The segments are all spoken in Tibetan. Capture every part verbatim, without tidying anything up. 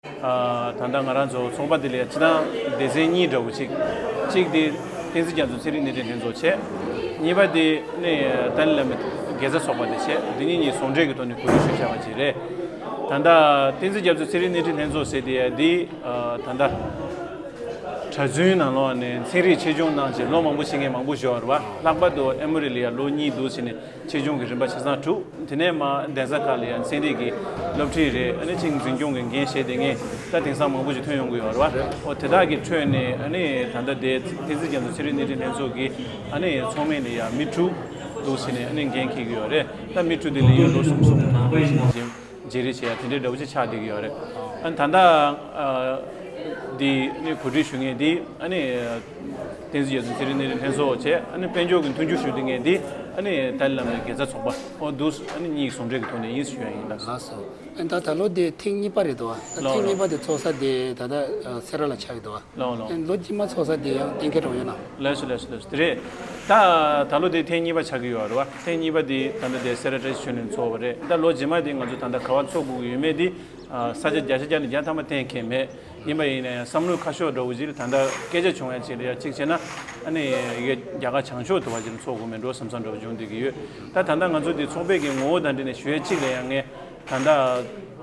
ཨ། ད་ལྟ་ང་རང་ཚོ་ཚོགས་པ་འདི་ལ་ཡ་སྤྱིར་བཏང་སྡེ་ཚན་གཉིས་འདྲ་བོ་གཅིག་གཅིག་དེ་བསྟན་འཛིན་རྒྱ་མཚོ་ཚན་རིག་སྣེ་ཁྲིད་ལྷན་ཚོགས་བྱས། གཉིས་པ་དེ་ནི་ཏཱ་ལའི་བླ་མའི་དགེ་རྩ་ཚོགས་པ་དེ་བྱས། འདི་གཉིས་གཉིས་ཟུང་འབྲེལ་གྱི་ཐོག་ནས་གོ་སྒྲིག་ཞུས་བྱས་པ་ཅིག་རེད། ད་ལྟ་བསྟན་འཛིན་རྒྱ་མཚོ་ཚན་རིག་སྣེ་ཁྲིད་ལྷན་ཚོགས་ཟེར་དེ་ཡ་འདི། ཨ། ད་ལྟ་གྲྭ་བཙུན་ནང་ལོགས་ནས་ཚན་རིག་ཆེད་སྦྱོང་གནང་བྱས་ལོ་མང་པོ་བྱེད་མཁན་མང་པོ་ཞིག་ཡོད་རེད་བ། ལྷག་པར་དུ་ཨེ་མོ་རི་ལ་ཡ་ལོ་གཉིས་འདུག་བྱས་ནས་ཆེད་སྦྱོང་གི་རིམ་པ་ཆ་ཚང་གྲུབ། དེ་ནས་མར་གདན་ས་ཁག་ལ་ཡང་ཚན་རིག་གི་སློབ་ཁྲིད་རེད། ཨ་ནི་ཅིག་འཛིན་སྐྱོང་གི་འགན་བཞེས་བསྡད་མཁན་ད་དེང་སང་མང་པོ་ཞིག་ཐོན་ཡོང་གི་ཡོད་རེད་བ། འོ་དེ་དག་གི་ཁྲོད་ནས་ཨ་ནི་ད་ལྟ་དེ་བསྟན་འཛིན་རྒྱ་མཚོ་ཚན་རིག་སྣེ་ཁྲིད་ལྷན་ཚོགས་ཀྱི་ཨ་ནི་ཚོགས་མི་ལ་ཡང་མི་དྲུག་འདུག་བྱས་ནས་ཨ་ནི་འགན་འཁྱེར་གྱི་ཡོད་རེད། ད་མི་དྲུག་དེ་ལ་ཡང་ལོ་གསུམ་གསུམ་རྗེས་རེས་བྱེད་ཡ་དེ་འདྲའི་འདྲ་བོ་ཅིག་ཆགས་བསྡད་ཀྱི་ཡོད་རེད། ཨ་ནི་ད་ལྟ་ཨ་འདི་ནི་གོ་སྒྲིག་ཞུ་མཁན་འདི་ཨ་ནི་བསྟན་འཛིན་རྒྱ་མཚོ་ཚན་རིག་སྣེ་ཁྲིད་ལྷན་ཚོགས་བྱས། ཨ་ནི་དཔལ་འབྱོར་གྱི་མཐུན་འགྱུར་ཞུ་བསྡད་མཁན་འདི་ཨ་ནི་ཏཱ་ལའི་བླ་མའི་དགེ་རྩ་ཚོགས་པ། འོ་འདུག་ཨ་ནི་གཉིས་ཟུང་འབྲེལ་གྱི་ཐོག་ནས་ཡིན་ཞུ་ཡ་ཡིན། ལགས་སོ། ལགས་སོ། ཨ་ནི་ད་ད་ལོ་འདི་ཐེངས་གཉིས་པ་རེད་འདུག་བ། ད་ལགས་ཐེངས་གཉིས་པ་དེ་ཚོགས་ས་དེ་ད་ལྟ་ཨ་སེ་ར་ལ་ཆགས་ཀྱི་འདུག་བ། ལགས་ལགས། ཨ་ནི་ལོ་རྗེས་མ་ཚོགས་ས་དེ་ཡང་གཏན་འཁེལ་འགྲོ་ཡོད་ན། ལགས་སོ་ལགས་སོ་ལགས་སོ། དེ་རེད། ད་ད་ལོ་དེ་ཐེངས་གཉིས་པ་ཆགས་ཀྱི་ཡོད་རེད་བ། ཐེངས་གཉིས་པ་དེ་ད་ལྟ་དེ་སེ་ར་བཀྲ་ཤིས་ཆོས་གླིང་ཚོགས་པ་རེད། ད་ལོ་རྗེས་མ་དེ་ང་ཚོ་ད་ལྟ་ག་བ་ཚོགས་དགོས་ཀྱི་ཡོད་མེད་དེ་ཨ་ས་ཆ་བརྒྱ་ཆ་བརྒྱ་ནས་བརྒྱ་ཐམ་པ་གཏན་འཁེལ་མེད། ཡིན་པ་ཡིན་ན་ཡང་བསམ་བློ་ཁ་ཤོག་འདྲ་བོ་ཅིག་ལ་ད་ལྟ་སྐད་ཆ་བྱུང་ཡ་ཅིག་ལ་ཡ་གཅིག་བྱས་ན་ཨ་ནི་ཡ་རྒྱ་གར་བྱང་ཕྱོགས་དུ་བ་ཅིག་ལ་ཚོགས་དགོས་མེད་འགྲོ་བསམ་བསམ་འདྲ་བོ་བྱུང་བསྡད་ཀྱི་ཡོད། ད་ད་ལྟ་ང་ཚོ་དེ་ཚོགས་པའི་གི་ངོ་བོ་དང་འབྲེལ་ནས་ཞུ་ཡ་གཅིག་ལ་ཡང་ངས་ད་ལྟ་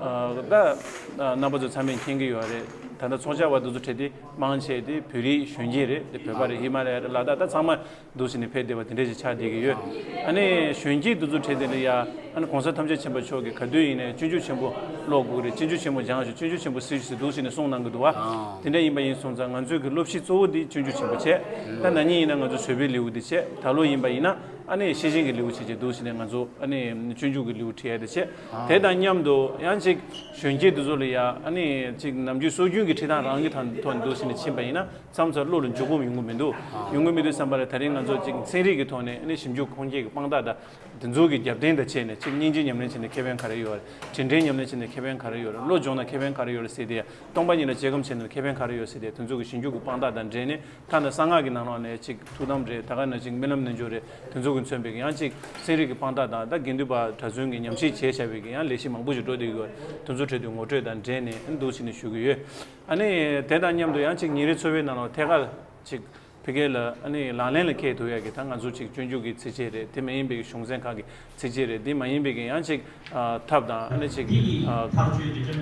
ཨ་ད་ཨ་རྣམ་པ་ཚོ་ཚང་མས་མཁྱེན་གྱི་ཡོད་རེད། ད་ལྟ་ཚོགས་བཅར་བ་དེ་ཚོ་ཁྲིད་དེ་མང་ཆེ་དེ་བོད་རིགས་གཞོན་སྐྱེས་རེད། དེ་བོད་པ་རེད། ཧི་མ་ལ་ཡ་རེད། ལ་དྭགས། ད་ཚང་མ་འདུག་བྱས་ནས་ཕེབས་བསྡད་པ་དེ་འདྲ་ཞིག་ཆགས་བསྡད་ཀྱི་ཡོད། ཨ་ནི་གཞོན་སྐྱེས་དེ་ཚོ་ཁྲིད་དེ་ལ་ཡ་ཨ་ནི་གོང་ས་ཐམས་ཅད་མཁྱེན་པ་མཆོག་གིས་ག་དུས་ཡིན་ནའི་སྤྱོད་འཇུག་ཆེན་པོ་ཀློག་དགོས་རེད། སྤྱོད་འཇུག་ཆེན་པོ་སྦྱངས་ཤིག་སྤྱོད་འཇུག་ཆེན་པོ་གཟིགས་ཤིག་འདུག་བྱས་ནས་གསུང་གནང་གི་འདུག་བ། དེ་འདྲ་ཡིན་པ་ཡིན་སོང་ཙང་ང་ཚོའི་གི་སློབ་གཞི་གཙོ་བོ་དེ་སྤྱོད་འཇུག་ཆེན་པོ་བྱས། ད་ན་ནིང་ཡིན་ན་ང་ཚོ་བཟོད་པའི་ལེའུ་དེ་བྱས། ད་ལོ་ཡིན་པ་ཡིན་ན་ཨ་ནི་ཤེས་བཞིན་གྱི་ལེའུ་བྱས་བྱས་འདུག་བྱས་ནས་ང་ཚོ་ཨ་ནི་སྤྱོད་འཇུག་གི་ལེའུ་ཁྲིད་ཡ་དེ་བྱས། དེ་དང་མཉམ་དུ་ཡང་ཅིག་གཞོན་སྐྱེས་དེ་ཚོ་ལ་ཡ་ཨ་ནི་ཅིག་ནམ་རྒྱུན་སྲོལ་རྒྱུན་གྱི་ཁྲིད་སྟངས་རང་གི་ཐོག་ནས་འདུག་བྱས་ནས་ཕྱིན་པ་ཡིན་ན། མཚམས་མཚམས་བློ་ལ་འཇུག་སྒོམ་ཡོང་གི་མི་འདུག་ཡོང་གི་མི་འདུག་བསམ་པ་ལ་ད་རིང་ང་ཚོ་ཅིག་ཚན་རིག་གི་ཐོག་ནས་ཨ་ནི་ཞིབ་འཇུག་ཁུངས་སྐྱེལ་གྱི་དཔང་རྟགས་དང་དེ་ཚོ་གི་རྒྱབ་རྟེན་དང་བྱས་ནས་ཅིག་སྙིང་རྗེ་ཉམས་ལེན་བྱས་ནས་ཁེ་ཕན་ག་རེ་ཡོད་རེད། དྲིན་དྲན་ཉམས་ལེན་བྱས་ནས་ཁེ་ཕན་ག་རེ་ཡོད་རེད། བློ་སྦྱོང་ན་ཁེ་ཕན་ག་རེ་ཡོད་རེད་ཟེར་དེ་ཡ། སྟོང་པ་ཉིད་ལ་དཔྱད་སྒོམ་བྱས་ན་ཁེ་ཕན་ག་རེ་ཡོད་ཟེར་དེ་དེ་ཚོ་གི་ཞིབ་འཇུག་གི་དཔང་རྟགས་དང་འབྲེལ་ནས་ཐ་ན་གསང་སྔགས་ཀྱི་ནང་ལོགས་ནས་ཅིག་ཐུགས་དམ་རེད། ད་ག་ནང་བཞིན་རྨི་ལམ་རྣལ་འབྱོར་རེད། དེ་ཚོ་གི་མཚོན་པའི་གི་ཡང་ཅིག་ཚན་རིག་གི་དཔང་རྟགས་དང་ད་དགེ་འདུན་པ་གྲྭ་བཙུན་གྱི་ཉམས་ཞིབ་བྱས་བཞག་པའི་གི་ཡང་ལས་གཞི་མང་པོ་ཞིག་འགྲོ་བསྡད་ཀྱི་ཡོད་རེད། དེ་ཚོ་ཁྲོད་དུ་ངོ་སྤྲོད་དང་འབྲེལ་ནས་ཨ་འདུག་བྱས་ནས་ཞུ་གི་ཡོད། ཨ་ནི་དེ་དང་མཉམ་དུ་ཡང་ཅིག་ཉིན་རེ་འཚོ་བའི་ནང་ལོགས་ཐད་ཀར་ཅིག་ཕ་གི་ལ་ཨ་ནི་ལག་ལེན་ལ་འཁེལ་ཐུབ་ཡ་གི་ད་ང་ཚོ་ཅིག་སྤྱོད་འཇུག་གི་ཚིགས་བཅད་རེད། དེ་མ་ཡིན་པའི་གི་གཞུང་ཚན་ཁག་གི་ཚིགས་བཅད་རེད། དེ་མ་ཡིན་པའི་གི་ཡང་ཅིག་ཨ་ཐབས་དང་ཨ་ནི་ཅིག་ཨ་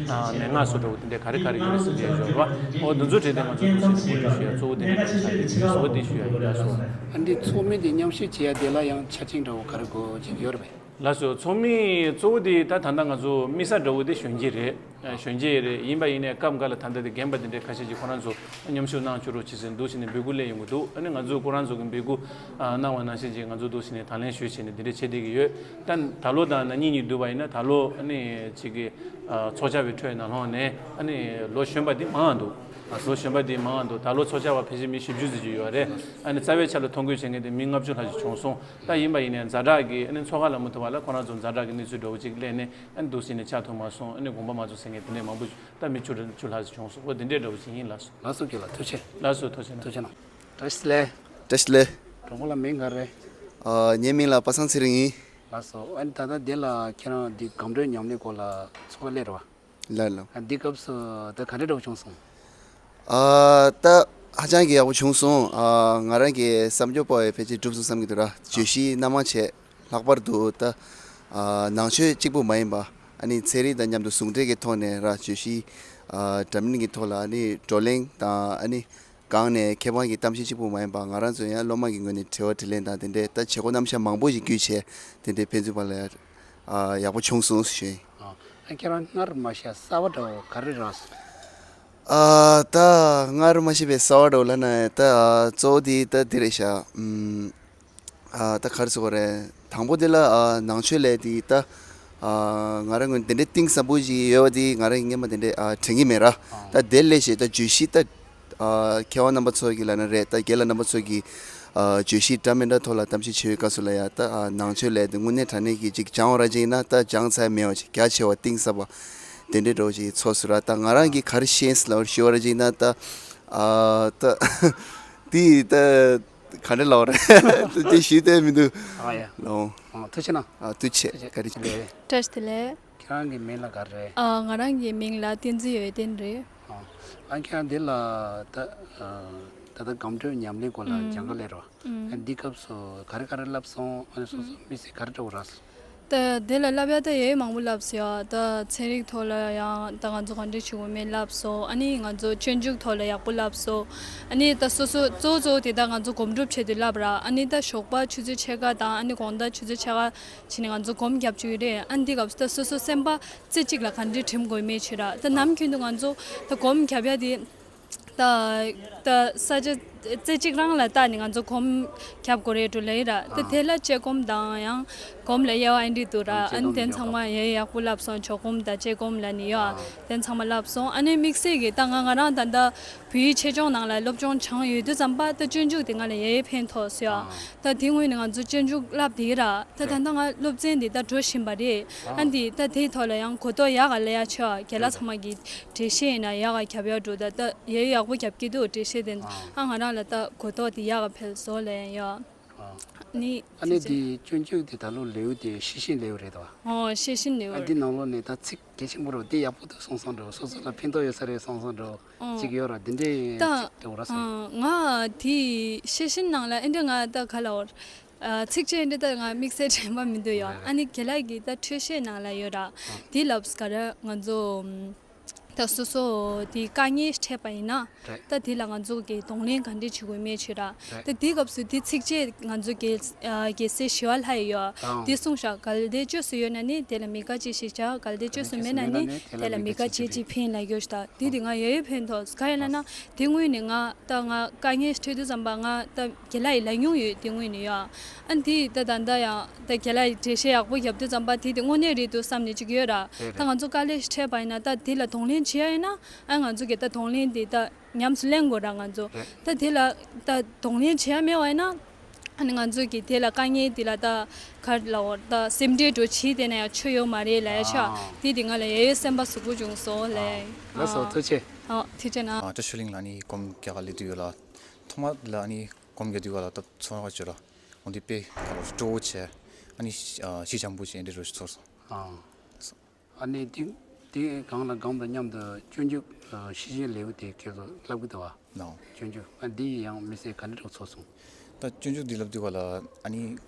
ཨ་མན་ངག་སོགས་འདྲ་བོ་དེ་འདྲ་ག་རེ་ག་རེ་ཡོད་རེད་ཟེར་དེ་ཡོད་རེད་བ། འོ་འདི་ཚོ་གྲས་དེ་ང་ཚོ་འདུག་སེ་གོ་སྒྲིག་ཞུ་ཡ་གཙོ་བོ་དེ་འདྲ་ཆགས་ཀྱི་ཡོད་ཟེར་དེ་ཞུ་ཡ་ཡིན། ལགས་སོ། ཨ་འདི་ཚོགས་མི་དེ་མཉམ་ཞུགས་བྱེད་ཡ་དེ་ལ་ཡང་ཆ་རྐྱེན་འདྲ་བོ་ག་རེ་དགོས་ཀྱི་ཡོད་རེད་པས། ལགས་སོ། ཚོགས་མི་གཙོ་བོ་དེ་ད་ད་ལྟ་ང་ཚོ་དམིགས་བསལ་འདྲ་བོ་དེ་གཞོན་སྐྱེས་རེད། ཨ་གཞོན་སྐྱེས་རེད། ཡིན་པ་ཡིན་ནའི་སྐབས་འགའ་ལ་ད་ལྟ་དེ་རྒན་པ་དེ་འདྲའི་ཁ་ཤས་ཀྱིས་ཁོ་རང་ཚོ་མཉམ་ཞུགས་གནང་ཆོག་རོགས་བྱེད་ཟེར་འདུག་བྱས་ནས་འབོད་སྐུལ་སླེབས་ཡོང་གི་འདུག་ཨ་ནི་ང་ཚོས་ཁོ་རང་ཚོ་གི་འབོད་སྐུལ་ཨ་གནང་བ་ནང་བཞིན་ཅིག་ང་ཚོ་འདུག་བྱས་ནས་དང་ལེན་ཞུས་བྱས་ནས་དེ་འདྲ་བྱེད་བསྡད་ཀྱི་ཡོད། ད་ད་ལོ་དང་ན་ནིང་གཉིས་བསྡུར་བ་ཡིན་ན་ད་ལོ་ཨ་ནི་ཅིག་གི་ཨ་ཚོགས་བཅར་བའི་ཁྲོད་ནང་ལོགས་ནས་ཨ་ནི་ལོ་གཞོན་པ་དེ་མང་བ་འདུག་ལོ་གཞོན་པ་དེ་མང་བ་འདུག་ད་ལོ་ཚོགས་བཅར་བ་ཕལ་ཆེར་མི་བཞི་བཅུ་ཙམ་ཅིག་ཡོད་རེད། ཨ་ནི་རྩ་བའི་ཆ་ལ་ཐོ་འགོད་བྱེད་མཁན་དེ་མི་ལྔ་བཅུ་ལྷག་ཅིག་བྱུང་སོང་། ད་ཡིན་པ་ཡིན་ནའི་ཛ་དྲག་གི་ཨ་ནི་ཚོགས་ཁག་ལ་མ་ཐུག་པ་ལ་ཁོ་རང་ཚོ་ཛ་དྲག་གི་གནས་ཚུལ་འདྲ་བོ་ཅིག་སླེབས་ནས་ཨ་ནི་འདུག་སེ་ནས་བཅར་ཐུབ་མ་སོང་། ཨ་ནི་དགོངས་པ་མ་ཚོམ་ཟེར་མཁན་དེ་འདྲས་མང་པོ་ཞིག་ད་མི་བཅུ་བཅུ་ལྷག་ཅིག་བྱུང་སོང་། འོ་དེ་འདྲས་འདྲ་བོ་ཅིག་ཡིན། ལགས་སོ། ལགས་སོ། རྒན་ལགས་ཐུགས་རྗེ་ཆེ། ལགས་སོ། ཐུགས་རྗེ་གནང་། ཐུགས་རྗེ་གནང་། ཐུགས་རྗེ་ཆེ་གནང་། བཀྲ་ཤིས་བདེ་ལེགས། བཀྲ་ཤིས་བདེ་ལེགས། གྲོགས་པོ་ལགས་མིང་ག་རེ་རེད། ལགས་སོ། ཨ་ནི་ད་ལྟ་འདི་ལ་ཁྱེད་རང་འདི་སྒང་དྲུག་ཉམས་ལེན་སྐོར་ལ་ཚོགས་སླེབས་རེད་བ། ལགས་ལགས། ཨ་འདི་སྐབས་སུ་ད་ག་འདྲ་འདྲ་བོ་བྱུང་སོང་། ཨ་ད་ཧ་ཅང་གི་ཡག་པོ་བྱུང་སོང་། ཨ་ང་རང་གི་བསམ་སྦྱོར་པོ་ཡ་ཕལ་ཆེར་འགྲུབ་སོང་བསམ་གྱི་འདུག་ར། བརྗོད་གཞི་སྣ་མང་བྱས། ལྷག་པར་དུ་ད་ཨ་ནང་ཆོས་གཅིག་པུ་མ་ཡིན་པ་ཨ་ནི་ཚན་རིག་དང་མཉམ་དུ་ཟུང་འབྲེལ་གྱི་ཐོག་ནས་ར་བརྗོད་གཞི་ཨ་འདྲ་མིན་གྱི་ཐོག་ལ་ཨ་ནི་བགྲོ་གླེང་དང་ཨ་ནི་སྒང་ནས་མཁས་དབང་གི་གཏམ་བཤད་གཅིག་པུ་མ་ཡིན་པ་ང་རང་ཚོ་ཡང་སློབ་མ་གི་ངོས་ནས་དྲི་བ་དྲིས་ལན་དང་དེ་འདྲའི་ད་བྱེད་སྒོ་རྣམ་གཞག་མང་པོ་ཞིག་བརྒྱུད་བྱས་དེ་འདྲའི་ཕན་ཚུན་བར་ལ་ཡ་ཨ་ཡག་པོ་བྱུང་སོང་ཞུ་ཡིན། ཨ་ཁྱེད་རང་སྔར་མ་ཤེས་གསར་བ་འདྲ་བོ་ག་རེ་རག་སོང་། ཨ་ད་སྔར་མ་ཤེས་པའི་གསར་བ་འདྲ་བོ་ལབ་ན་ད་གཙོ་བོ་དེ་ད་འདི་རེད་ཤག་ཨམ། ཨ་ད་ག་རེ་ཟེར་དགོས་རེད། དང་པོ་དེ་ལ་ཨ་ནང་ཆོས་ལས་དེ་ད་ཨ་ང་རང་ངོས་དེ་འདྲའི་གཏིང་ཟབ་པོ་ཞིག་ཡོད་པ་དེ་ང་རང་སྔོན་མ་དེ་འདྲའི་ཨ་དྲན་གྱི་མེད་ར། ད་དེ་ལས་ཞེས་ད་བརྗོད་གཞི་ད་ཨ་མཁས་དབང་རྣམ་པ་ཚོ་གི་ལབ་ན་རེད། ད་རྒན་ལགས་རྣམ་པ་ཚོ་གི་ཨ་བརྗོད་གཞི་འདྲ་མི་འདྲ་ཐོག་ལ་གཏམ་བཤད་བྱེད་པའི་སྐབས་སུ་ལ་ཡ་ད་ཨ་ནང་ཆོས་ལས་དེ་དངོས་གནས་དྲང་གནས་ཀྱི་ཅིག་སྦྱང་བ་ར་ཅིག་ཡིན་ན་ད་སྦྱང་ཚར་མེད་པ་ཅིག་རྒྱ་ཆེ་བ་གཏིང་ཟབ་པ་དེ་འདྲའི་འདྲ་བོ་ཅིག་ཚོར་སོང་ར། ད་ང་རང་གིས་ག་རེ་ཤེས་ལབ་ཞུ་བ་ར་ཅིག་ཡིན་ན་ད་ཨ་ད་དེ་ད། ག་འདྲ་ལབ་རེད། དེ་ཞུས་ཏེ་མི་འདུག་ཨ་ཡ། ལོ། ཨ་ཐུགས་རྗེ་གནང་། ཨ་ཐུགས་རྗེ་ཆེ། ཐུགས་རྗེ་བཀའ་དྲིན་ཆེ། ལེ། བཀྲ་ཤིས་བདེ་ལེགས། ཁྱེད་རང་གི་མིང་ལ་ག་རེ་རེད། ཨ། ང་རང་གི་མིང་ལ་བསྟན་འཛིན་ཡོན་ཏན་རེད། ཨ། ཨ་ཁྱེད་རང་འདི་ལ་ད་ད་ལྟ་སྒོམ་སྒྲུབ་ཉམས་ལེན་སྐོར་ལ་སྦྱང་ག་སླེབས་རོགས། ཨ་འདི་སྐབས་སུ་ག་རེ་ག་རེ་བསླབས་སོང་། ཨ་ནི་སོ་སོ་དམིགས་བསལ་ག་རེ་འདྲ་བོ་རག་སོང་། ད་དེ་ལ་བསླབ་ཡ་ད་ཡོད་མང་པོ་བསླབས་སོང་ཡ། ད་ཚན་རིག་ཐོག་ལ་ཡང་ད་ང་ཚོ་ག་འདྲ་བྱེད་དགོས་མིན་བསླབས་སོང་། ཨ་ནི་ང་ཚོ་སྤྱོད་འཇུག་ཐོག་ལ་ཡག་པོ་བསླབས་སོང་། ཨ་ནི་ད་སོ་སོ་གཙོ་བོ་གཙོ་བོ་དེ་ད་ང་ཚོ་སྒོམ་སྒྲུབ་ཆེད་དུ་བསླབས་ར། ཨ་ནི་ད་ཞོགས་པ་ཆུ་ཚོད་ཕྱེད་ཀ་དང་ཨ་ནི་དགོང་དག་ཆུ་ཚོད་ཕྱེད་ཀ་བྱས་ནས་ང་ཚོ་སྒོམ་རྒྱབ་བཅུག་གི་རེད། ཨ་ནི་འདི་སྐབས་སུ་ད་སོ་སོ་སེམས་པ་རྩེ་གཅིག་ལ་ག་འདྲ་བསྒྲིམ་དགོས་མིན་ཆེད་ར། ད་ནམ་རྒྱུན་དུ་ང་ཚོ་ད་སྒོམ་རྒྱབ་ཡ་དེ་ད་ད་ས་ཆ་རྩེ་གཅིག་རང་ལ་བལྟས་ནས་ང་ཚོ་སྒོམ་རྒྱབ་དགོས་རེད་འགྲོ་ལེ་ར། ད་དེ་ལ་དཔྱད་སྒོམ་དང་ཡང་སྒོམ་ལ་དབྱེ་བ་ཨེ་འདྲ་འདུག་ར། ཨ་ནི་དེ་ཚང་མ་ཡ་ཡག་པོ་བསླབས་སོང་། འཇོག་སྒོམ་དང་དཔྱད་སྒོམ་ལ་ནི་ཡོད། དེ་ཚང་མ་བསླབས་སོང་། ཨ་ནི་དམིགས་བསལ་གྱི་ད་ང་ང་རང་ད་ལྟ་བོད་ཡིག་ཆེད་སྦྱོང་ནང་ལ་སློབ་སྦྱོང་སྦྱངས་ཡོད་དུས་ཙམ་པ་ད་སྤྱོད་འཇུག་དེ་ང་ལ་ཡ་ཡ་ཕན་ཐོགས་སོང་ཡ། ད་དེ་སྔོན་ནས་ང་ཚོ་སྤྱོད་འཇུག་བསླབས་དེ་ར། ད་ད་ལྟ་ང་སློབ་ཚན་འདི་ད་འགྲོ་བཞིན་པ་རེད། ཨ་འདི་ད་དེའི་ཐོག་ལ་ཡང་གོ་རྟོགས་ཡག་ག་ལ་ཡ་ཆོག་རྒན་ལགས་ཚང་མ་གི་འགྲེལ་བཤད་ཡིན་ན་ཡག་ག་རྒྱབ་ཡག་འགྲོ། ད་ད་ཡ་ཡག་པོ་རྒྱབ་ཀྱི་འདུག་འགྲེལ་བཤད་དེ། ཨ་ང་རང་ལ་ད་གོ་རྟོགས་དེ་ཡག་ག་འཕེལ་སོང་ལ་ཡ། ནི་ཨ་ནི་དེ་སྤྱོད་འཇུག་དེ་ད་ལོ་ལེའུ་དེ་ཤེས་བཞིན་ལེའུ་རེད་དོ། ཨོ་ཤེས་བཞིན་ལེའུ་ཨ་འདི་རེད། ནང་ལོགས་ནས་ད་ཚིག་གལ་ཆེན་པོ་རེད། དེ་ཡག་པོ་འདུག་སོང་སོང་འགྲོ། སོ་སོ་ལ་ཕན་ཐོགས་ཡོད་ས་རེད་སོང་སོང་འགྲོ། ཨོ་ཅིག་ཡོད་ར། དེ་འདྲས་ད་ཅིག་འདྲ་བོ་ར་སོང་། ཨ་ང་དེ་ཤེས་བཞིན་ནང་ལ་ཨེ་འདྲ་ང་ད་ག་ལ་འོར། ཨ་ཚིགས་བཅད་འདི་ལྟར་ང་དམིགས་བསལ་དྲན་པ་མི་འདུག་ཡོད། རེད་རེད། ཨ་ནི་རྒན་ལགས་ཀྱིས་ད་འཕྲོས་བཤད་ནང་ལ་ཡོད་ར། ཨ་དེ་ལབ་ག་ར་ང་ཚོ་ད་སོ་སོ་དེ་དཀའ་ངལ་འཕྲད་པ་ཡིན་ན། རེད། ད་དེ་ལ་ང་ཚོ་གི་གདོང་ལེན་ག་འདྲས་བྱེད་དགོས་མེད་ཆོས་ར། རེད། ད་དེ་སྐབས་སུ་དེ་ཚིགས་བཅད་ང་ཚོ་གི་ཨ་རྒྱལ་སྲས་ཞི་བ་ལྷ་ཡི་ཡོད། ཨང་། དེ་གསུངས་ཤག་གལ་ཏེ་བཅོས་སུ་ཡོད་ན་ནི་དེ་ལ་མི་དགའ་ཅི་ཞིག་བྱ། གལ་ཏེ་བཅོས་སུ་མེད་ན་ནི་དེ་ལ་མི་དགའ་ཅི་ཞིག་ཕན་ལ་ཡོད་ཤག་དེ་དེ་ང་ཡ་ཡ་ཕན་ཐོགས་ག་ཡིན་ལབ་ན། དེ་སྔོན་ནས་ང་ད་ང་དཀའ་ངལ་འཕྲད་དུས་ཙམ་པ་ང་ད་རྒན་ལགས་ཡི་ལབ་མྱོང་ཡོད། དེ་སྔོན་ནས་ཡོད། ཨ་ནི་དེ་ད་ད་ད་ཡང་ད་རྒན་ལགས་ཡི་འགྲེལ་བཤད་ཡག་པོ་རྒྱབ་དུས་ཙམ་པ་དེ་དེ་དངོས་གནས་རེད་འདུག་བསམ་ནས་ཅིག་ཡོད་ར། རེད་ད་རེད། ང་ཚོ་དཀའ་ལས་ཤིག་འཕྲད་པ་ཡིན་ན་ད་དེ་ལ་གདོང་ལེན་བྱེད་ཡ་ཡིན་ན། ཨ་ང་ཚོ་གི་ད་གདོང་ལེན་དེ་ད་ཉམས་སུ་ལེན་དགོས་ར་ང་ཚོ། རེད། ད་དེ་ལ་ད་གདོང་ལེན་བྱེད་ཡ་མེད་པ་ཡིན་ན། ཨ་ནི་ང་ཚོ་གི་དེ་ལ་དཀའ་ངལ་དེ་ལ་ད་ག་རེ་ལབ་དགོས་རེད། ད་སེམས་ཁྲལ་འདྲ་བོ་བྱེད་བསྡད་ན་ཡང་ཆོ་ཡོད་མ་རེད་ལབ་ཡ་ཤག་ཨ་དེ་དེ་ང་ལ་ཡ་ཡ་སེམས་པ་ཟུག་པོ་བྱུང་སོང་ལབ། ཨ་ལགས་སོ། ཨ་ཐུགས་རྗེ་ཆེ། ཨ་ཐུགས་རྗེ་གནང་། ཨ་བཀྲ་ཤིས་ལྷུན་ལ་ཨ་ནི་སྒོམ་རྒྱག་ག་སླེབས་དུས་ཡོད་ལ། ཐོག་མ་ལ་ཨ་ནི་སྒོམ་རྒྱག་དུས་ག་ལ་ད་ཚོར་བ་བྱོས་ལ། འོ་འདི་དཔེ་ག་ལ་སྤྲོ་བོ་བྱས། ཨ་ནི་ཨ་ཞི་འཇམ་པོ་བྱས་འདི་རུ་ཚོར་སོང་། ཨ་ཨ་ནི་དེ་དེ་གང་ལ་གང་དང་མཉམ་དུ་སྤྱོད་འཇུག་ཨ་ཤེས་བཞིན་ལེའུ་དེ་ཁྱེད་ཚོ་བསླབ་གི་འདུག་བ། ནའོ། སྤྱོད་འཇུག་ཨ་འདི་ཡང་དམིགས་བསལ་ག་འདྲ་འདྲ་ཚོར་སོང་། ད་སྤྱོད་འཇུག་འདི་ལབ་དུས་ག་ལ་ཨ་ནི་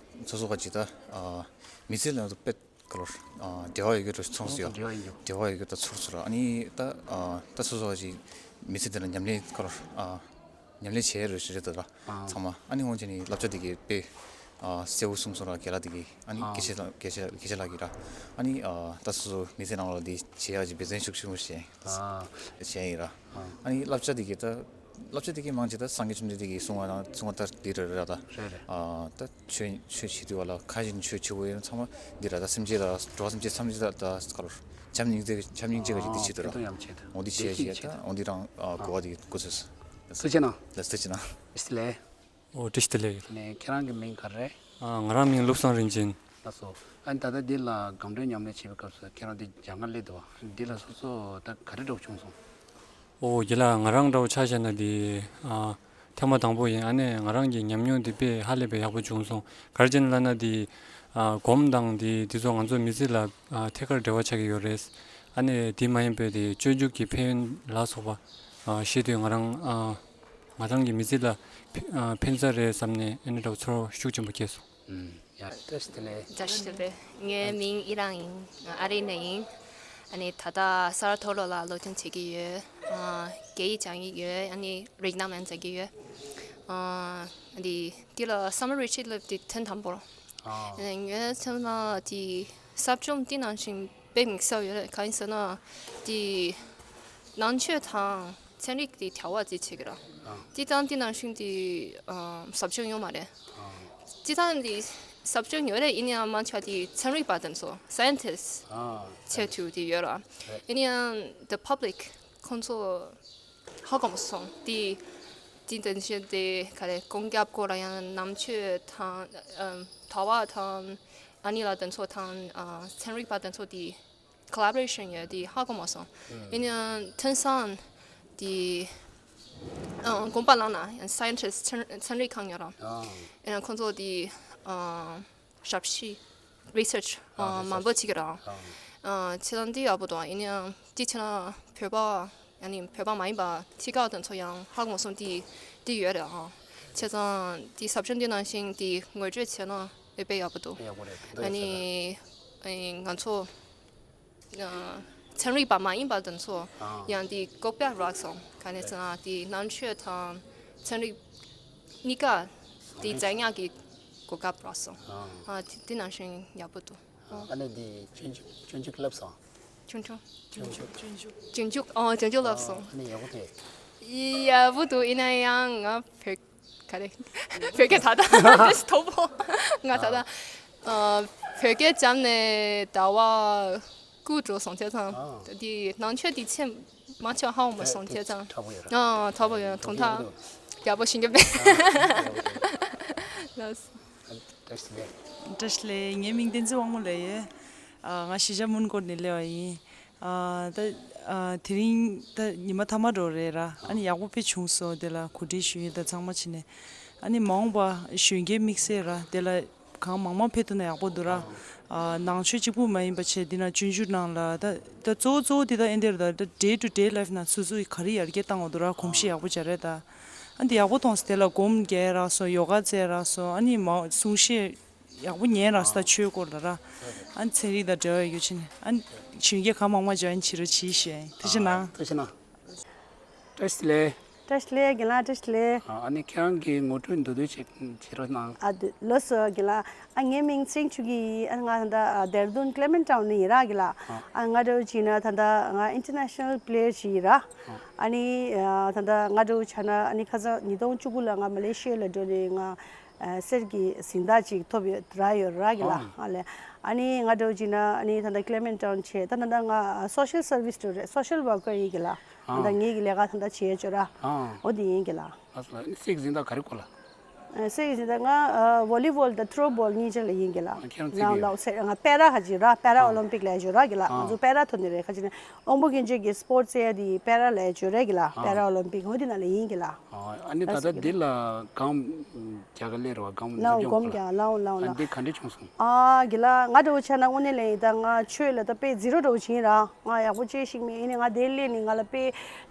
སོ་སོ་ག་ཅིག་ད་ཨ་མི་ཚེ་ལ་དཔེ་ག་ལ་ཨ་འབྲེལ་བ་ཡོད་རྒྱུ་འདྲ་ཚོར་སོང་ཡ། འབྲེལ་བ་ཡོད་རྒྱུ། འབྲེལ་བ་ཡོད་རྒྱུ་ད་ཚོར་སོང་ར། ཨ་ནི་ད་ཨ་ད་སོ་སོ་ག་ཅིག་མི་ཚེ་འདི་ལ་ཉམས་ལེན་ག་ལ་ཨ་ཉམས་ལེན་བྱས་རེད་ཞུ་རེད་ད་ར། ཨ་ཚང་མ་ཨ་ནི་འོང་བྱས་ནི་བསླབ་བྱ་འདི་གའི་དཔེ་ཨ་གསལ་བོ་གསུངས་སོང་ར། རྒན་ལགས་འདི་གའི་ཨ་ནི་ཨ་དགེ་བཤེས་ལགས་དགེ་བཤེས་དགེ་བཤེས་ལགས་ཀྱིས་ར། ཨ་ནི་ཨ་ད་སོ་སོ་མི་ཚེ་ནང་ལ་འདི་བྱེད་ཡག་ཅིག་འབད་བརྩོན་ཤུགས་ཆེན་པོ་བྱས་ཨ་བྱས་ཡིན་ར། ཨ་ཨ་ནི་བསླབ་བྱ་འདི་གའི་ད་བསླབ་བྱ་འདི་གའི་མང་ཆེ་ད་སངས་རྒྱས་བཅོམ་ལྡན་འདས་ཀྱིས་གསུངས་པ་དང་གསུངས་པ་ལྟར་འདི་རེད་ར་ད། རེད་རེད། ཨ་ད་ཆོས་ཆོས་བྱེད་དུས་བ་ལ་ཁ་ཞིག་ཆོས་བྱེད་དགོས་ཡོད་ཚང་མ་འདི་ར་ད་སེམས་ཅན་ལ་འགྲོ་བ་སེམས་ཅན་ཐམས་ཅད་ལ་ད་སྐར་བྱམས་སྙིང་རྗེ་བྱམས་སྙིང་རྗེ་ག་ཞིག་འདི་བྱེད་དུ་ར། འོ་འདི་བྱས་ཞིག་ད་འོ་འདི་རང་ཨ་གོ་བ་འདི་གོ་ཚོད། ཐུགས་རྗེ་གནང་། ལགས་ཐུགས་རྗེ་གནང་། ཨེ་ལེ། ཨོ་བཀྲ་ཤིས་བདེ་ལེགས། ནས་ཁྱེད་རང་གི་མིང་ག་རེ་རེད། ཨ་ང་རང་མིང་བློ་བཟང་རིན་ཆེན། ལགས་སོ། ཨ་ནི་ད་ལྟ་འདི་ལ་སྒོམ་སྒྲུབ་ཉམས་ལེན་བྱེད་པའི་སྐབས་སུ་ཁྱེད་རང་འདི་སྦྱང་ག་སླེབས་འདུག་བ། འདི་ལ་སོ་སོ་ད་ག་རེ་འདྲ་བོ་བྱུང་སོང་། ཨོ་རྒན་ལགས་ང་རང་འདྲ་བོ་ཆ་བཞག་ན་འདི་ཨ་ཐེངས་མ་དང་པོ་ཡིན། ཨ་ནི་ང་རང་གི་ཉམས་མྱོང་འདི་དཔེ་ཧ་ལས་པའི་ཡག་པོ་བྱུང་སོང་། ག་རེ་བྱས་ན་ལབ་ན་འདི་ཨ་སྒོམ་དང་འདི་འདི་ཚོ་ང་ཚོ་མི་ཚེ་ལ་ཨ་ཐད་ཀར་འབྲེལ་བ་ཆགས་ཀྱི་ཡོད་རེད། ཨ་ནི་འདི་མ་ཡིན་པའི་འདི་སྤྱོད་འཇུག་གི་ཕན་ཡོན་ལ་སོགས་པ་ཨ་ཤེས་དུས་ང་རང་ཨ་ང་རང་གི་མི་ཚེ་ལ་ཕན་ཨ་ཕན་ས་རེད་བསམ་ནས་ཨ་ནི་འདྲ་བོ་ཚོར་བ་ཤུགས་ཆེན་པོ་སྐྱེས་སོང་། ཨུམ། ཡ། བཀྲ་ཤིས་བདེ་ལེགས། བཀྲ་ཤིས་བདེ་ལེགས། ངའི་མིང་ཨི་རང་ཡིན། ཨ་རི་ནས་ཡིན། ཨ་ནི་ད་ལྟ་ས་རཱ་ཐོ་ལོ་ལ་སློབ་སྦྱོང་བྱེད་ཀྱི་ཡོད། ཨ་རྒྱ་ཡིག་སྦྱང་གི་ཡོད། ཨ་ནི་རིགས་གནས་ལ་མཛད་ཀྱི་ཡོད། ཨ་འདི་འདི་ལ་Summer Retreat་སླེབས་དེ་ཐེངས་དང་པོ། ཨ་ངའི་སེམས་ལ་དེ་ཟབ་སྦྱོང་འདི་ནང་བཞིན་དཔེ་དམིགས་བསལ་ཡོད་རེད། གང་ཡིན་ཟེར་ན་དེ་ནང་ཆོས་དང་ཚན་རིག་དེ་བྲལ་བ་དེ་བྱེད་ཀྱི་ར། ཨ་དེ་དང་དེ་ནང་བཞིན་དེ་ཨ་ཟབ་སྦྱོང་ཡོད་མ་རེད། ཨ་སྤྱིར་བཏང་འདི་ཟབ་སྦྱོང་ཡོད་རེད། ཡིན་ཡང་མང་ཆེ་བ་དེ་ཚན་རིག་པ་དེ་ཚོ་scientist་ཨ་ཆེད་དུ་དེ་ཡོད་ར། རེད། ཡིན་ཡང་the public་ཁོང་ཚོ་ཧ་གོ་མ་སོང་། དེ་དེ་དོན་བྱེད་དེ་ག་རེ་གོང་རྒྱབ་སྐོར་ལ་ཡང་ནང་ཆོས་དང་ཨ་དྲ་བ་དང་ཨ་ནི་ལ་དེ་ཚོ་དང་ཨ་ཚན་རིག་པ་དེ་ཚོ་དེ་collaboration་ཡོད་དེ་ཧ་གོ་མ་སོང་། ཡིན་ཡང་ཐོན་སང་དེ་ཨ་དགོངས་པ་བླངས་ན་ཡང་scientist་ཚན་ཚན་རིག་ཁང་ཡོད་ར། ཨ་ཡང་ཁོང་ཚོ་དེ་ཨ་ཞབས་ཕྱི་research་ཨ་ཨ་མང་པོ་research་བྱེད་ཀྱི་ར། ཨ་ ཨ། ཆེ་ཚང་འདི་ཡག་པོ་འདུག་ཡིན་ནའང་འདི་ཆེ་ན་བོད་པ་ཡང་ནི་བོད་པ་མ་ཡིན་པ་ཕྱི་ཁག་དེ་ཚོ་ཡང་ཧ་གོ་མ་སོང་། འདི་འདི་ཡོད་རེད་ཨང་། བྱས་ཙང་འདི་ཟབ་སྦྱོང་འདི་ནང་བཞིན་འདི་ངོ་སྤྲོད་བྱས་ན་དཔེ་ཡག་པོ་འདུག་ཡག་པོ་རེད། ཨ་ནི་ཨ་ང་ཚོ་ཨ་ཚན་རིག་པ་མ་ཡིན་པ་དེ་ཚོ་ཡང་འདི་ལྐོག་པ་རག་སོང་། ག་ནས་ཟེར་ན་འདི་ནང་ཆོས་དང་ཚན་རིག་གཉིས་ཀ་འདི་འཛིན་ཡག་གི་གོ་སྐབས་རག་སོང་། ཨ་འདི་ནང་བཞིན་ཡག་པོ་འདུག་ཨ་ནི་འདི་སྤྱོད་འཇུག་སྤྱོད་འཇུག་བསླབས་སོང་། ཆུང་ཆུང་། སྤྱོད་འཇུག་སྤྱོད་འཇུག་སྤྱོད་འཇུག་ཨོ་སྤྱོད་འཇུག་བསླབས་སོང་། ཨ་ནི་ཡག་པོ་འདུག་ཡག་པོ་འདུག་ཡིན་ན་ཡང་ང་བོད་ག་རེ་བོད་སྐད་ད་ལྟ་ཏིས་ཐོ་བོ་ང་ད་ལྟ་ཨ་བོད་སྐད་སྦྱངས་ནས་ཟླ་བ་དགུ་འགྲོ་སོང་། བྱས་ཙང་ཨ་འདི་ནང་ཆོས་འདི་ཚད་མ་ཆོག་ཧ་གོ་མ་སོང་། བྱས་ཙང་ཨ་དྲག་པོ་ཡོད་ར། དོན་དག་ཡག་པོ་ཤེས་ཀྱི་མེད། ལགས། བཀྲ་ཤིས་བདེ་ལེགས། བཀྲ་ཤིས་བདེ་ལེགས། ངའི་མིང་བསྟན་འཛིན་དབང་མོ་ལབ་ཡོད། ཨ་ང་གཞིས་ཆགས་མོན་གྷོ་ནས་སླེབས་པ་ཡིན། ཨ་ད་ཨ་དེ་རིང་ད་ཉི་མ་མཐའ་མ་འགྲོ་རེད་ར། ཨ་ནི་ཡག་པོ་དཔེ་བྱུང་སོང་། དེ་ལ་གོ་སྒྲིག་ཞུ་ཡས་ད་ཚང་མ་བྱས་ནས། ཨ་ནི་མ་འོངས་པ་གཞོན་སྐྱེས་དམིགས་བསལ་ར་དེ་ལ་གང་མང་མང་ཕེབས་ཐུབ་ན་ཡག་པོ་འདུག་ར། ཨ་ནང་ཆོས་གཅིག་པུ་མ་ཡིན་པ་བྱས་འདི་ན་སྤྱོད་འཇུག་ནང་ལ་ད་ད་གཙོ་བོ་གཙོ་བོ་འདི་ད་ཨེ་འདིར་ད་ད་day to day life ནང་སོ་སོ་ཡི་ག་རེ་ཡར་རྒྱས་བཏང་བ་འདུག་ར། གོམས་གཤིས་ཡག་པོ་སྦྱར་རེད་ད། ཨ་འདི་ཡག་པོ་མཐོང་སོང་། དེ་ལ་སྒོམ་རྒྱག་རག་སོང་། ཡོ་ག་རྩེ་རག་སོང་། ཨ་ནི་མ་གསུང་བཤད་ཡག་པོ་ཉན་རག་སོང་། ད་ཆོས་སྐོར་ལ་ར། ཨ་ནི་ཚན་རིག་དང་འབྲེལ་བ་ཡོད་ཕྱིན་ཨ་ནི་གཞོན་སྐྱེས་གང་མང་མང་འཇོན་བྱེད་རོགས་བྱེད་ཞུ་ཡིན། ཐུགས་རྗེ་གནང་། ཐུགས་རྗེ་གནང་། བཀྲ་ཤིས་བདེ་ལེགས། བཀྲ་ཤིས་བདེ་ལེགས། རྒན་ལགས་བཀྲ་ཤིས་བདེ་ལེགས། ཨ་ནི་ཁྱེད་རང་གི་ངོ་སྤྲོད་མདོར་བསྡུས་ཅིག་བྱེད་རོགས་གནང་། ཨ་དེ་ལགས་སོ་རྒན་ལགས། ཨ་ངའི་མིང་ཚེ་རིང་ཆོས་སྐྱིད་ཡིན། ཨ་ང་ད་ལྟ་ཨ་དེར་དུན་ཀླེ་མན་ཊའུན་ནས་ཡིན་ར་རྒན་ལགས། ཨ་ང་འདྲ་བོ་བྱས་ན་ད་ལྟ་ང་ཨིན་ཊར་ནེ་ཤ་ནལ་པི་ལེ་ཡར་ཞིག་ཡིན་ར། ཨ་ནི་ཨ་ད་ལྟ་ང་འདྲ་བོ་ཆ་ན་ཨ་ནི་ཁ་སང་ཉིས་སྟོང་བཅུ་དགུ་ལ་ང་མ་ལེ་ཤི་ཡ་ལ་འགྲོ་ནས་ང་ཨ་གསེར་གྱི་གཟེངས་རྟགས་ཅིག་ཐོབ་ཡོད་རག་ཡོད་ར་རྒན་ལགས། ཨ་ལས་ཨ་ནི་ང་འདྲ་བོ་བྱས་ན་ཨ་ནི་ད་ལྟ་ཀླེ་མན་ཊའུན་བྱས། ད་ད་ལྟ་ང་ཨ་སོ་ཤལ་སར་བིས་འགྲོ་རེད། སོ་ཤལ་ཝར་ཀར་ཡིན་རྒན་ལགས། ཨ་ད་ཨ་ངེད་ཀྱི་ལས་ཀ་ད་ལྟ་བྱེད་ཡ་ཅོ་ར། ཨ་འོ་དེ་ཡིན་རྒན་ལགས། ཨ་ལ་གསེར་གཟེངས་རྟགས་ག་རེ་སྐོར་ལ། ཨ་གསེར་གཟེངས་རྟགས་ང་ཨ་ཝོ་ལི་བོལ་དང་ཐྲོ་བོལ་གཉིས་ཆ་ལ་ཡིན་རྒན་ལགས། ཨ་ཁྱེད་རང་རྩེ་ལའོ་གི་ཡོད། ལའོ་སེ་ང་པེ་ར་ཧ་ཅི་ར་པེ་ར་ཨ་ཨོ་ལིམ་པིག་ལ་ཡ་ཅོ་ར་རྒན་ལགས། ཨ་ང་ཚོ་པེ་ར་ཐོན་ནི་རེད། ཁ་ཅིག་ནས་དབང་པོ་སྐྱོན་ཅན་གྱི་སྤོར་ཊི་ཟེར་ཡ་དེ་པེ་ར་ལ་ཡ་ཅོ་ར་རྒན་ལགས། ཨ་པེ་ར་ཨོ་ལིམ་པིག་འོ་དེ་ནང་ལ་ཡིན་རྒན་ལགས། ཨ་ཨ་ནི་ད་ལྟ་འདི་ལ་སྒོམ་རྒྱག་ག་སླེབས་རེད་བ། སྒོམ་ལའོ་སློབ་སྦྱོང་སྒོམ་སྐོར་ལ། རྒྱག་ལའོ་ལའོ་ཨ་ལའོ། འདི་ག་འདྲས་བྱུང་སོང་། ཨ་རྒན་ལགས་ང་འདྲ་བོ་ཆ་ན་དངོས་གནས་ལ་ཡིན་ད་ང་ཆོས་ལ་ད་དཔེ་ཛི་རོ་འདྲ་བོ་ཅིག་ཡིན་ར། ང་ཡག་པོ་ཅིག་ཤེས་མེད། ཡིན་ནའི་ང་དེ་སླེབས་ནས་ང་ལ་དཔེ་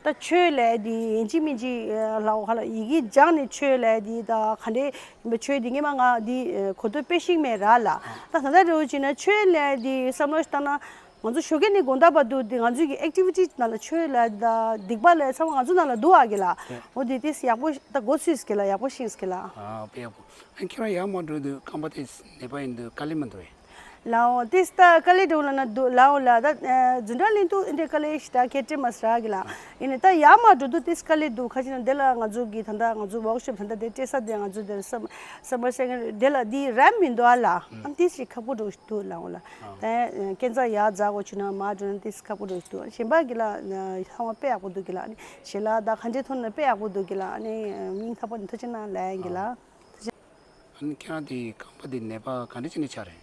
ད་ཆོས་ལབ་དེ་ཡིན་གཅིག་མིན་གཅིག་ལའོ་ཧ་ལ་ཡི་གེ་སྦྱངས་ནས་ཆོས་ལབ་དེ་ད་ག་འདྲས་ཡིན་པ། ཆོས་དེ་སྔོན་མ་ང་དེ་གོ་ཐོས་དཔེ་ཤེས་མེད་ར་ལ། ད་ད་ལྟ་འདྲ་བོ་བྱས་ན་ཆོས་ལབ་དེ་བསམ་བློ་ཞིག་བཏང་ན་ང་ཚོ་ཞོགས་ཀས་ནས་དགོང་དག་བར་དུ་དེ་ང་ཚོའི་གི་ཨེག་ཊི་བི་ཊི་ནང་ལ་ཆོས་ལབ་དེ་ད་སྡིག་པ་ལབ་ཚང་མ་ང་ཚོ་ནང་ལ་འདུག་ཨ་རྒན་ལགས། འོ་དེ་དེ་ཡག་པོ་ད་གོ་ཚུལ་རྒན་ལགས་ཡག་པོ་ཤེས་རྒན་ལགས། ཨ་དཔེ་ཡག་པོ། ཨ་ཁྱེད་རང་ཡར་མར་འགྲོ་དུས་རྐང་པ་དེ་ནད་པ་ཡིན་དུས་དཀའ་ལས་མི་འདུག་གས། ལའོ་དེ་ད་དཀའ་ལས་འདྲ་བོ་ལབ་ན་འདུག་ལའོ་ལ་ད་འཛིན་གྲྭ་སླེབས་དུས་འདི་འདྲའི་དཀའ་ལས་ཞེ་དྲག་ག་སྤྲད་མ་སོང་ར་རྒན་ལགས། ཡིན་ནའི་ད་ཡར་མར་འགྲོ་དུས་དེ་དཀའ་ལས་འདུག་ཁ་ཅིག་ནས་དེ་ལ་ང་ཚོ་གི་ད་ལྟ་ང་ཚོ་ཝོག་ཤོབ་ད་ལྟ་དེ་སྤྲད་ས་དེ་ང་ཚོ་དེ་སམ་སམ་མར་སེ་ཀེན་ཌི་དེ་ལ་དེ་རེམ་མི་འདུག་ཨ་ལ། ཨ་དེ་ཞིག་ཁག་པོ་འདྲ་བོ་ཞིག་འདུག་ལའོ་ལ། ད་ཁྱེད་ཚོ་ཡར་འཛེག་གོ་ཆུ་ན་མར་འགྲོ་ན་དེ་ཁག་པོ་འདྲ་བོ་ཞིག་འདུག་གཞན་པ་རྒན་ལགས་ཚང་མ་དཔེ་ཡག་པོ་འདུག་རྒན་ལགས། ཨ་ནི་ཞལ་ལག་དང་ག་འདྲས་ཐོན་ན་དཔེ་ཡག་པོ་འདུག་རྒན་ལགས། ཨ་ནི་སྙིང་ཐག་པ་ནས་ཐུགས་རྗེ་གནང་ལབ་ཡིན་རྒན་ལགས། ཨ་ནི་ཁྱེད་རང་དེ་རྐང་པ་དེ་ནད་པ་ག་འདྲ་བྱས་ནས་ཆགས་རེད།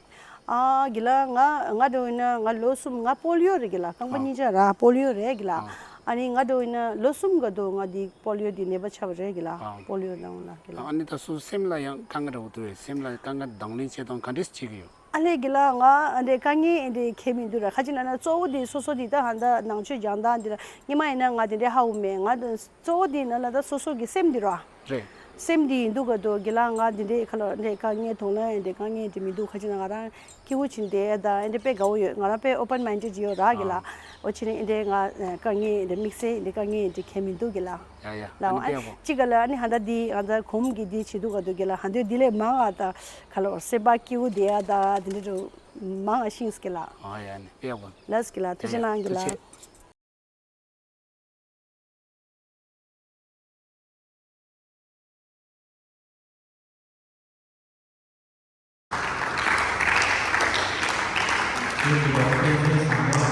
ཨ་རྒན་ལགས་ང་ང་འདྲ་བོ་ཡིན་ན་ང་ལོ་གསུམ་ང་པོ་ལི་ཡོ་རེད་རྒན་ལགས། རྐང་པ་ཨ་གཉིས་ཆ་ར་པོ་ལི་ཡོ་རེད་རྒན་ལགས། ཨ་ཨ་ནི་ང་འདྲ་བོ་ཡིན་ན་ལོ་གསུམ་ག་དུས་ང་དེ་པོ་ལི་ཡོ་དེ་ནད་པ་ཆགས་པ་རེད་རྒན་ལགས། ཨ་པོ་ལི་ཡོ་ལ་འོང་ལ་རྒན་ལགས། ཨ་ནི་ད་སོ་སེམས་ལ་ཡང་དཀའ་ངལ་འདྲ་བོ་འདུག་གས། སེམས་ལ་དཀའ་ངལ་གདོང་ལེན་བྱེད་སྟངས་ག་འདྲས་བྱེད་ཀྱི་ཡོད། ཨ་ལས་རྒན་ལགས་ང་ཨ་འདྲས་དཀའ་ངལ་ཨ་འདྲས་གང་ཡང་མི་འདུག་ར། ཁ་ཅིག་ལབ་ན་གཙོ་བོ་དེ་སོ་སོ་དེ་ད་ཧ་ད་ནང་ཆོས་སྦྱང་སྟངས་དེ་ར་སྔོན་མ་ཡིན་ན་ང་དེ་འདྲས་ཧ་གོ་མེད། ང་གཙོ་བོ་དེ་ཡིན་ན་ལ་ད་སོ་སོ་གི་སེམས་དེ་ར། རེད། སེམས་འདི་ཡིན་འདུག་ག་དུས་རྒན་ལགས་ང་འདི་འདྲའི་ཁ་ལོ་འདྲའི་དཀའ་ངལ་གདོང་ལེན་འདི་དཀའ་ངལ་འདི་མི་འདུག་ཁ་ཅིག་ན་ང་རང་སྐྱིད་པོ་བྱས་ནས་བསྡད་ཡ་ད་འདི་འདྲའི་དཔེ་དགའ་བོ་ཡོད། ང་རང་དཔེ་ཨོ་པན་མའིན་ཌེཌ་ཡོད་ར་རྒན་ལགས། ཨ་འོ་བྱས་ནས་འདི་འདྲའི་ང་དཀའ་ངལ་འདི་དམིགས་བསལ་འདི་དཀའ་ངལ་འདི་གང་ཡང་མི་འདུག་རྒན་ལགས། ཡ་ཡ། ལགས་ཨ་ནི་ཨ་དཔེ་ཡག་པོ། གཅིག་ག་ལ་ཨ་ནི་ཧ་ད་འདི་ང་ད་གོམ་གི་འདི་བྱེད་འདུག་ག་དུས་རྒན་ལགས་ཧ་འདི་འདི་ལས་མང་ང་ད་ཁ་ལོ་སེམས་པ་སྐྱིད་པོ་བསྡད་ཡ་ད་འདི་འདྲའི་མང་ང་ཤེས་རྒན་ལགས། ཨ་ཡ་ཨ་ནི་དཔེ་ཡག་པོ། ལགས་རྒན་ལགས་ཐུགས་རྗེ་གནང་རྒན་ལགས། ཡ་ཡ་ཐུགས་རྗེ་ཆེ།